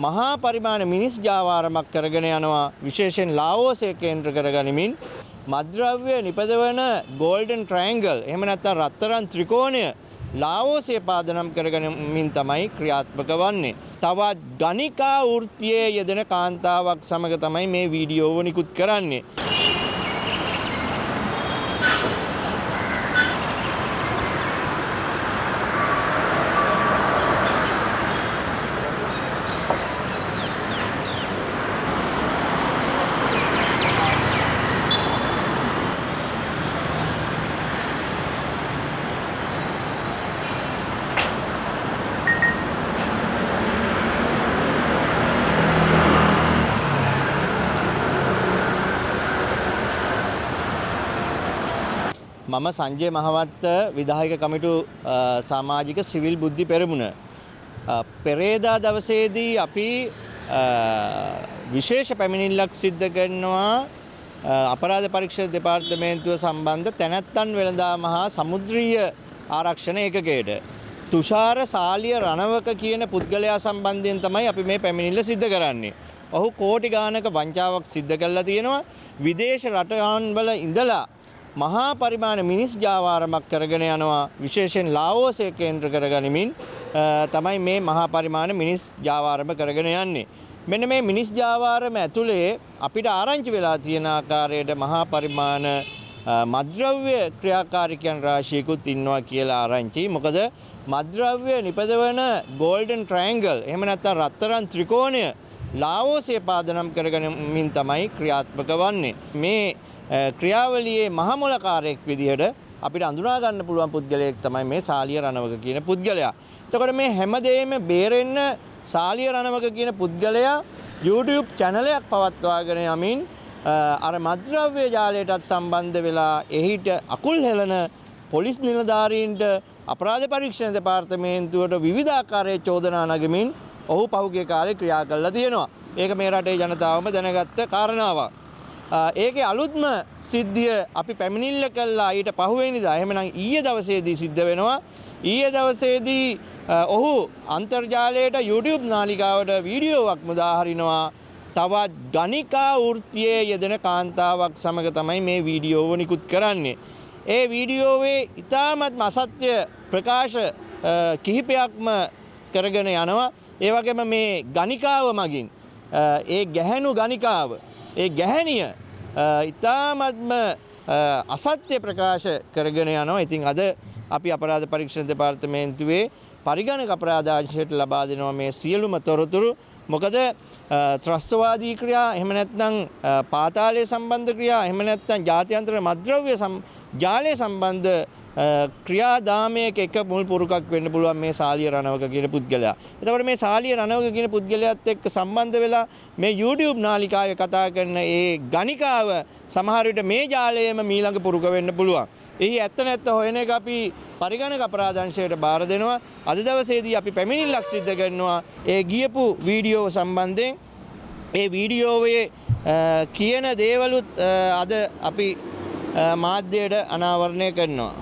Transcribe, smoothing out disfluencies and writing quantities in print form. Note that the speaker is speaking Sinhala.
මහා පරිමාණ මිනිස් ජාවාරමක් කරගෙන යනවා, විශේෂයෙන් ලාઓසය කේන්ද්‍ර කරගනිමින්. මත්ද්‍රව්‍ය නිපදවන ගෝල්ඩන් ට්‍රයැන්ගල්, එහෙම නැත්නම් රත්තරන් ත්‍රිකෝණය ලාઓසය පාදනම් කරගනිමින් තමයි ක්‍රියාත්මක වන්නේ. තවත් ගණිකා වෘත්තියේ යෙදෙන කාන්තාවක් සමග තමයි මේ වීඩියෝව නිකුත් කරන්නේ. මම සංජය මහවත්ත, විධායක කමිටු සමාජික සිවිල් බුද්ධි පෙරමුණ. පෙරේදා දවසේදී අපි විශේෂ පැමිණිල්ලක් සිද්ධ කරනවා අපරාධ පරීක්ෂණ දෙපාර්තමේන්තුව සම්බන්ධ තැනැත්තන් වෙළඳාම හා සමුද්‍රීය ආරක්ෂණ ඒකකයට. තුෂාර සාලිය රණවක කියන පුද්ගලයා සම්බන්ධයෙන් තමයි අපි මේ පැමිණිල්ල සිද්ධ කරන්නේ. ඔහු කෝටි ගානක වංචාවක් සිද්ධ කරලා තියෙනවා. විදේශ රටවල් වල ඉඳලා මහා පරිමාණ මිනිස් ජාවාරමක් කරගෙන යනවා, විශේෂයෙන් ලාઓසය කේන්ද්‍ර කරගනිමින් තමයි මේ මහා පරිමාණ මිනිස් ජාවාරම කරගෙන යන්නේ. මෙන්න මේ මිනිස් ජාවාරම ඇතුලේ අපිට ආරංචි වෙලා තියෙන ආකාරයට මහා පරිමාණ මත්ද්‍රව්‍ය ක්‍රියාකාරිකයන් රාශියකුත් ඉන්නවා කියලා ආරංචි. මොකද මත්ද්‍රව්‍ය නිපදවන ගෝල්ඩන් ට්‍රයැන්ගල්, එහෙම නැත්නම් රත්තරන් ත්‍රිකෝණය ලාઓසය පාදනම් කරගනිමින් තමයි ක්‍රියාත්මක වන්නේ. මේ ක්‍රියාවලියේ මහමොලකාරයෙක් විදිහට අපිට අඳුනා ගන්න පුළුවන් පුද්ගලයෙක් තමයි මේ සාලිය රණවක කියන පුද්ගලයා. එතකොට මේ හැමදේම බේරෙන්න සාලිය රණවක කියන පුද්ගලයා YouTube චැනලයක් පවත්වාගෙන යමින් අර මත්ද්‍රව්‍ය ජාලයටත් සම්බන්ධ වෙලා එහිට අකුල් හෙළන පොලිස් නිලධාරීන්ට, අපරාධ පරීක්ෂණ දෙපාර්තමේන්තුවට විවිධාකාරයේ චෝදනා නගමින් ඔහු පහුගිය කාලේ ක්‍රියා කළා තියෙනවා. ඒක මේ රටේ ජනතාවම දැනගත්ත කාරණාවක්. ඒකේ අලුත්ම සිද්ධිය අපි පැමිණිල්ල කළා ඊට පහුවෙනිදා, එහෙමනම් ඊයේ දවසේදී සිද්ධ වෙනවා. ඊයේ දවසේදී ඔහු අන්තර්ජාලයට YouTube නාලිකාවට වීඩියෝවක් මුදා හරිනවා. තවත් ගණිකා වෘත්තියේ යෙදෙන කාන්තාවක් සමග තමයි මේ වීඩියෝව නිකුත් කරන්නේ. ඒ වීඩියෝවේ ඉතාමත්ම අසත්‍ය ප්‍රකාශ කිහිපයක්ම කරගෙන යනවා. ඒ වගේම මේ ගණිකාව මගින් ඒ ගැහැණු ගණිකාව, ඒ ගැහැණිය ඉතාමත්ම අසත්‍ය ප්‍රකාශ කරගෙන යනවා. ඉතින් අද අපි අපරාධ පරීක්ෂණ දෙපාර්තමේන්තුවේ පරිගණක අපරාධ අංශයට ලබා දෙනවා මේ සියලුම තොරතුරු. මොකද ත්‍රස්තවාදී ක්‍රියා, එහෙම නැත්නම් පාතාලය සම්බන්ධ ක්‍රියා, එහෙම නැත්නම් ජාත්‍යන්තර මත්ද්‍රව්‍ය ජාලය සම්බන්ධ ක්‍රියාදාමයක එක මුල් පුරුකක් වෙන්න පුළුවන් මේ සාලිය රණවක කියන පුද්ගලයා. එතකොට මේ සාලිය රණවක කියන පුද්ගලයාත් එක්ක සම්බන්ධ වෙලා මේ YouTube නාලිකාවේ කතා කරන ඒ ගණිකාව සමහර විට මේ ජාලයේම මීළඟ පුරුක වෙන්න පුළුවන්. එහි ඇත්ත නැත්ත හොයන එක අපි පරිගණක අපරාධ අංශයට බාර දෙනවා. අද දවසේදී අපි පැමිණිල්ලක් සිද්ධ කරනවා ඒ ගියපු වීඩියෝව සම්බන්ධයෙන්. ඒ වීඩියෝවේ කියන දේවලුත් අද අපි මාධ්‍යයට අනාවරණය කරනවා.